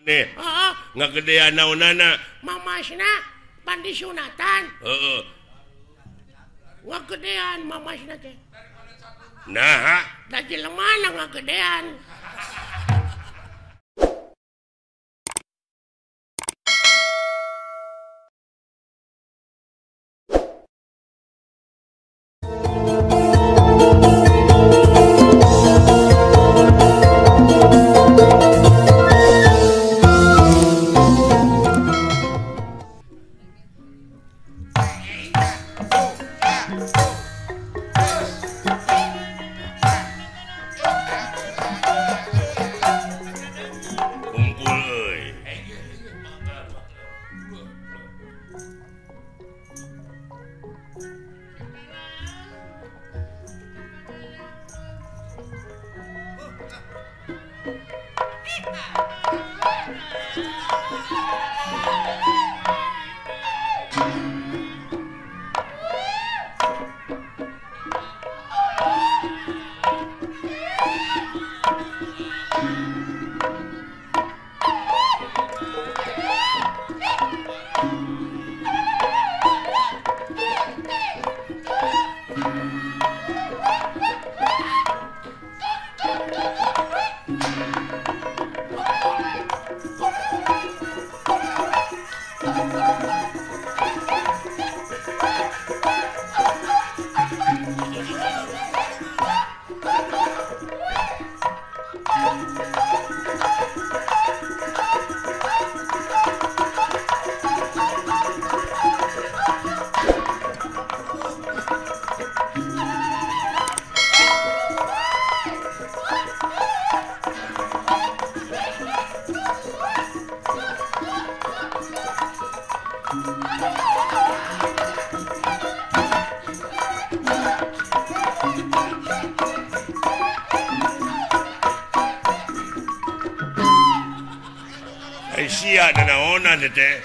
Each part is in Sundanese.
Nih, heeh, ngagedean naonana? Mamasna pan disunatan. Heeh. Ngagedean mamasna teh. Nah, da jelemana ngagedean. Sia naonan teh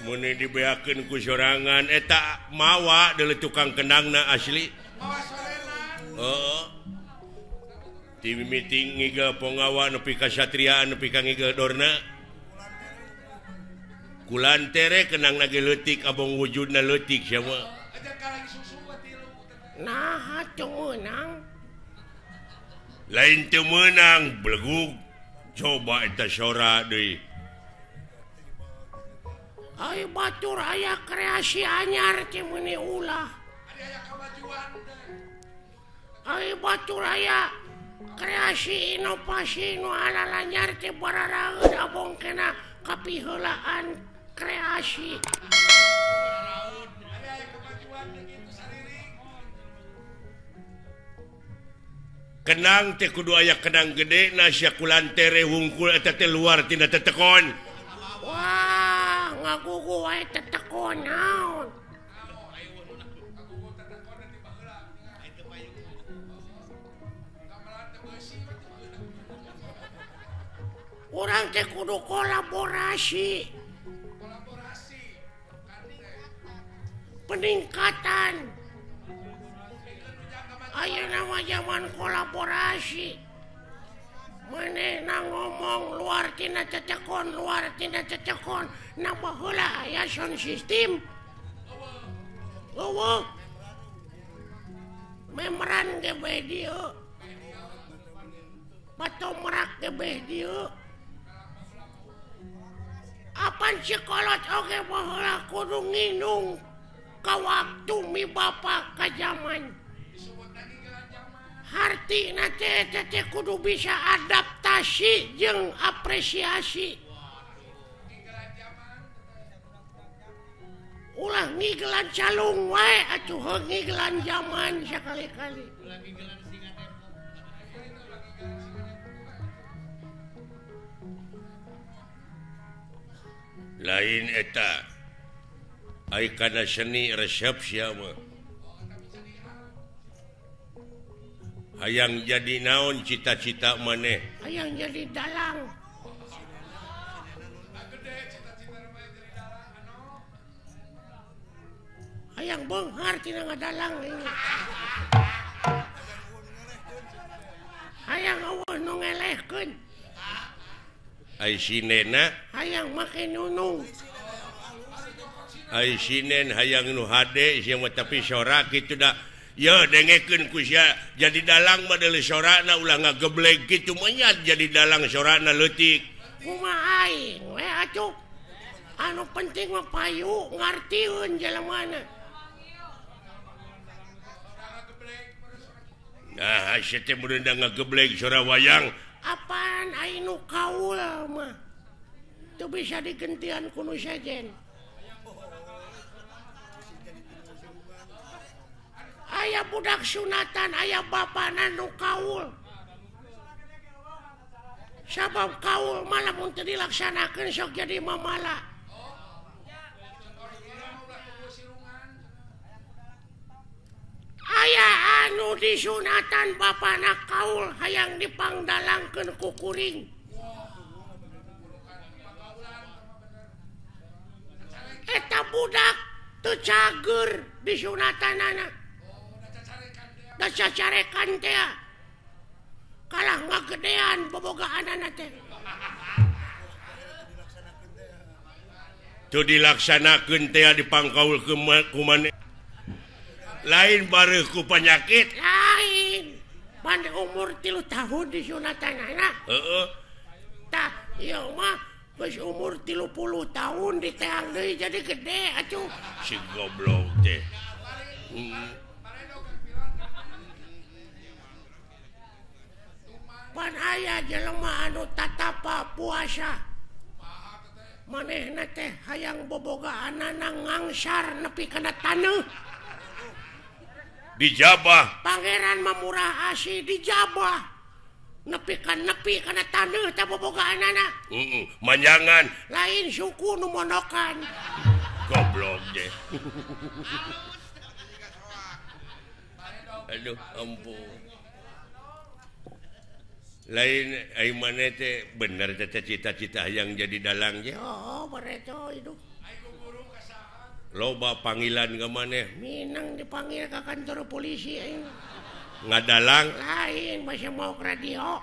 muni dibeakeun ku sorangan eta mawa deuleu tukang kendangna asli. Heeh. Ti mimiti ngigel pongawa nepi ka satriaan nepi ka ngigel dorna. Kulantere kendangna ge leutik abong wujudna leutik sia mah. Nah, teu meunang. Lain teu meunang belegug coba eta sora deui. Ai batur aya kreasi anyar teh meuni ulah. Ai batur aya kreasi inovasi nu alalanyar teh bararaeud abong kena kapiheulaan kreasi. Kenang teh kudu aya kenang gede na sia kulantere wungkul eta teh luar tina tetekon. Wah, ngagugu wae tetekon naon. Urang teh kudu kolaborasi. Peningkatan. Ayeuna mah zaman kolaborasi. Manehna ngomong luar tina cecekon, luar tina cecekon. Na baheula aya sound system. Eueuh. Memeran ge bae dieu. Patomrak ge bae dieu. Apan sikolot oge baheula kudu nginung ka waktu mi bapa ka zaman. Hartina teh teh kudu bisa adaptasi jeung apresiasi. Ulah ngigelan calung wae atuh ngigelan zaman sakali-kali. Lain eta ai kana seni resep sia mah. Hayang jadi naon cita-cita maneh? Hayang jadi dalang. Hayang beunghar tina ngadalang ini. Hayang eueuh nu ngelehkeun. Ai sinena hayang make nunung. Ai sinen hayang nu hade sia mah tapi sora kitu da. Ye dengekeun ku sia jadi dalang mah deuleu sorana ulah ngageblek kitu mah jadi dalang sorana leutik. Kumaha aing we atuh. Anu penting mah payu ngartieun jelemana. Nah, sia teh mun ngageblek sora wayang. Apaan aing nu kaul mah. Teu bisa digentian ku nu sejen. Aya budak sunatan, aya bapana nu kaul. Sabab kaul mah lamun teu dilaksanakeun sok jadi mamala. Aya anu disunatan bapana kaul hayang dipangdalangkeun ku kuring. Eta budak teu cager disunatanana. Da cacarekan teh kalah ngagedean bobogaanana teh. Teu dilaksanakeun teh dipangkaul ku maneh. Lain bareuh ku panyakit. Lain. Pan umur 3 tahun disunatanana. Heeh. Tah ieu mah geus umur 30 tahun diteang deui jadi gede atuh. Si goblok teh. Pan aya jelema anu tatapa puasa. Manehna teh hayang bobogaanana ngangsar nepi kana taneuh. Dijabah. Pangeran mah murah asih dijabah. Nepi ka nepi kana taneuh teh bobogaanana. Heeh, manjangan. Lain suku nu monokan. Goblok teh. Aduh, ampun. Lain ai maneh teh bener teh cita-cita hayang jadi dalang ge. Oh, bareto hidup. Loba panggilan ka maneh. Minang dipanggil ka kantor polisi aing. Ngadalang? Lain masih mau ke radio.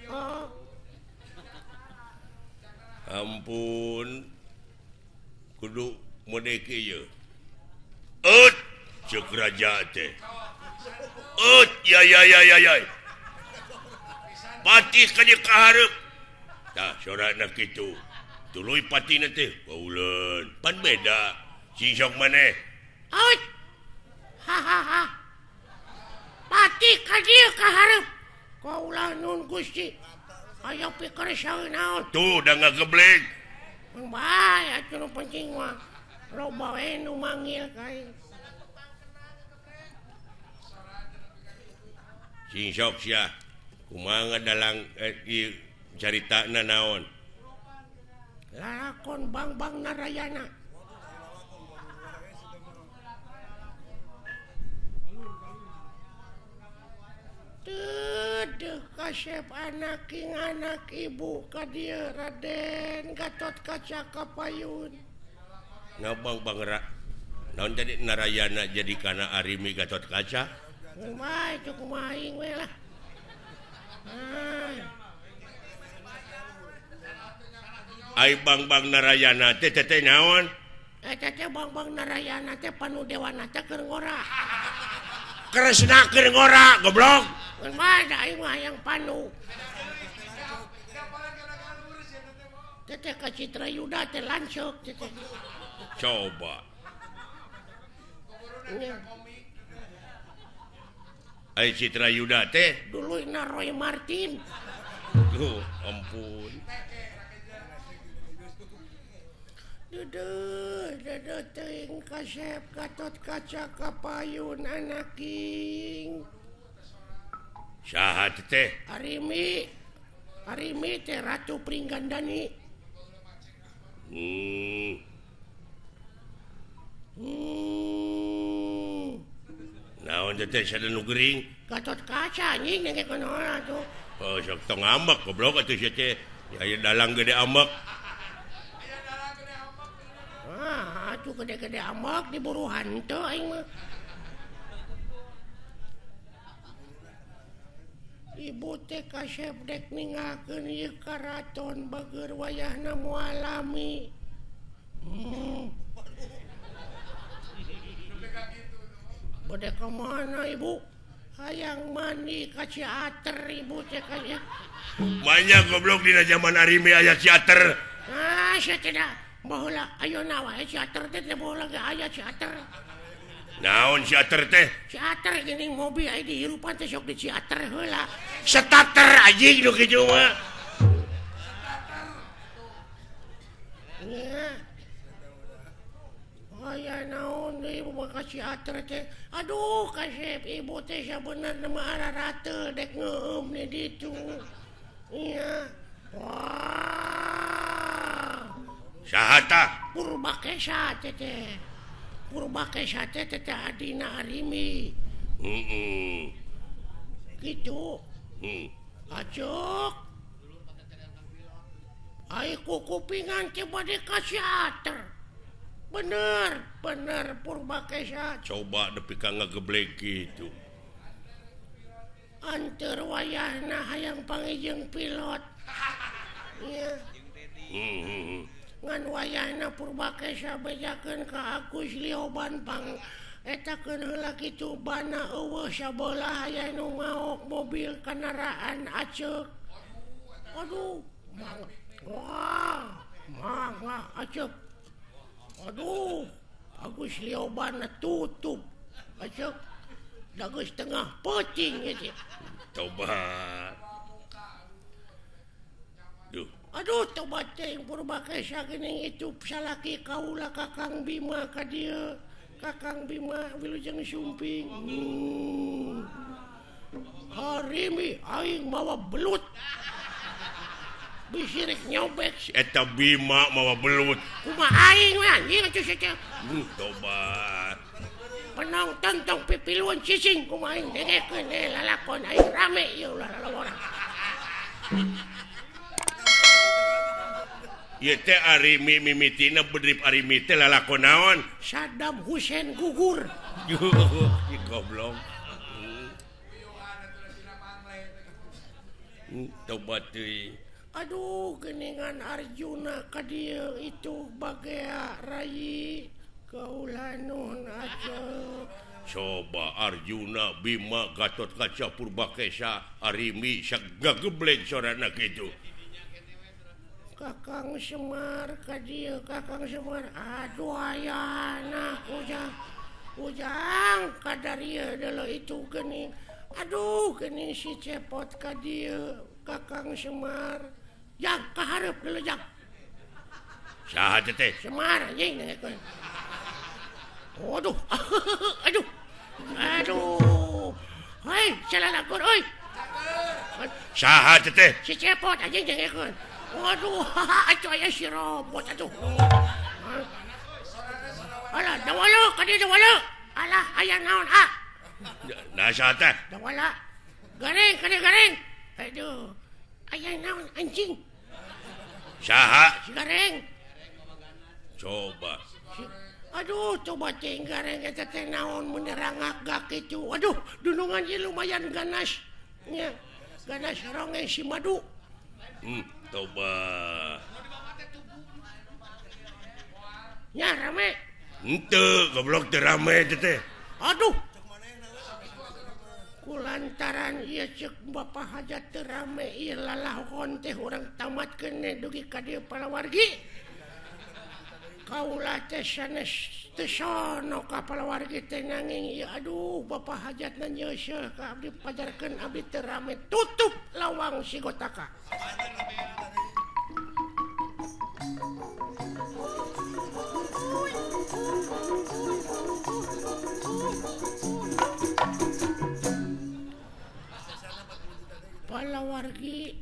Oh. Ampun. Kudu mode kieu. Eut ceuk raja teh. Eut ya ya ya ya ya. Patih ka dieu ka hareup. Tah sorana kitu. Tuluy patina teh kauleun. Pan beda. Sing sok maneh. Eut. Ha ha ha. Patih ka dieu ka hareup. Kaulah nun Gusti. Aya pikir saeun naon. Tuh da ngageblek. Mun bae atuh nu penting mah. Loba we nu manggil ka aing. Sing sok sia. Kumaha dalang ieu caritana naon? Lalakon Bangbang Narayana. Teuh kasep anak king anak ibu ka dieu Raden Gatot Kaca Kapayun. Ngabang Bang naon jadi Narayana jadi kana Arimi Gatot Kaca? Kumaha itu kumaha aing we lah. Ai Bangbang Narayana teh teh naon? Eta teh Bangbang Narayana teh panu dewana teh keur ngora. Kresna keur ngora goblok. Kumaha da aing mah hayang panu. Teh ka Citra Yuda teh lanceuk teh. Coba. Ai Citra Yuda teh duluyna Roy Martin. Duh, ampun. Duduh, duduh teuing kasep Gatot Kaca Kapayun anaking. Saha teh? Arimi. Arimi teh Ratu Pringgandani. Naon teh sada nu gering? Gatot Kaca anjing nengkeun heula atuh. Oh, sok tong ambek goblok atuh sia teh. Aya dalang gede ambek. Ah, atuh gede-gede ambek diburu hantu aing mah. Ibu teh kasep dek ninggalkeun ieu karaton bageur wayahna moal lami. Bade ka mana ibu? Hayang mandi ka Ciater ibu teh kaya. Banyak goblok dina zaman Arimi aya Ciater. Ah, sia tidak. Baheula ayeuna wae Ciater teh teh baheula ge aya Ciater. Naon Ciater teh? Ciater geuning mobil aya dihirupan teh sok di Ciater heula. Starter anjing nu kitu mah. Nya. Aya naon deui ibu ka Ciater teh? Aduh kasep ibu teh sabenerna mah ararate dek ngeueum di ditu. Nya. Wah. Saha tah? Purbakesa teh teh. Purbakesa teh teh adina Arimi. Heeh. Gitu. Acuk. Ai kukupingan teh bade ka Ciater. Bener, bener Purbakesa. Coba nepi ka ngageblek kitu. Anteur wayahna hayang pangijeng pilot. Nya. Ngan wayahna Purbakesa bejakeun ka Agus Lioban pang etakeun heula kitu bana eueuh sabelah aya nu maok mobil kendaraan aceuk. Aduh, mangga. Wah, mangga aceuk. Aduh, Agus Lioban tutup. Aceuk. Da geus tengah peuting ieu teh. Tobat. Duh. Aduh, tobat teh Purbakesa geuning itu salaki kaula Kakang Bima ka dieu. Kakang Bima wilujeng sumping. Harimi aing mawa belut. Bisirik nyobek. Si eta Bima mawa belut. Kumaha aing we anjing atuh sia. Tobat. Penonton tong pipiluan cicing kumaha aing dengekeun lalakon aing rame ieu ulah lalawara. Ieu teh Arimi mimitina bedrip Arimi teh lalakon naon? Saddam Hussein gugur. Ih goblok. Tobat teuing. Aduh, geningan Arjuna ka dieu itu bagea rayi kaula nun aceuk. Coba Arjuna Bima Gatot Kaca Purbakesa Arimi sagageblek sorana kitu. Kakang Semar ka dieu, Kakang Semar. Aduh ayana ujang. Ujang kadarieu deuleu itu geuning. Aduh geuning si Cepot ka dieu, Kakang Semar. Jang ka hareup deuleu jang. Saha teh teh? Semar anjing dengekeun. Aduh. Aduh. Aduh. Hei, salalakon euy. Saha teh teh? Si Cepot anjing dengekeun. Waduh, atuh aya si robot atuh. Alah, dawala ka dieu dawala. Alah, aya naon ah? Nah, saha teh? Dawala. Garing, ka dieu garing. Aduh. Aya naon anjing? Saha? Si Gareng. Coba. Aduh, coba cing Gareng eta teh naon mun rangak gak kitu. Aduh, dunungan ieu lumayan ganas. Nya, ganas ronge si madu. Toba. Nya rame. Henteu, goblok teu rame teh teh. Aduh. Kulantaran ieu ceuk Bapak Hajat teu rame ieu lalahon teh urang tamatkeun dugi ka dieu palawargi. Kaula teh sanes teu sono ka palawargi teh nanging ieu aduh Bapak Hajatna nyeuseuh ka abdi pajarkeun abdi teu rame tutup lawang sigotaka. Palawargi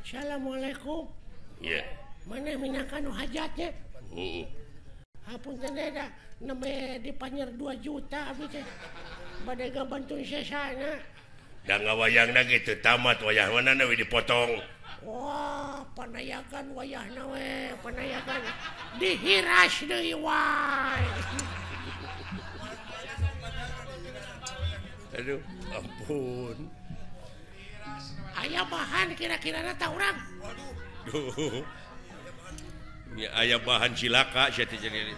Assalamualaikum. Iya. Mana minangka nu hajatnya? Heeh. Hapunten da nembe dipanyer 2 juta abdi teh. Bade gabantuan sesana. Da ngawayangna ge teu tamat wayah mana we dipotong. Wah, panayagan wayahna we, panayagan dihiras deui wae. Aduh, ampun. Aya bahan kira-kira na ta urang. Waduh. Nya aya bahan cilaka sia teh jadi.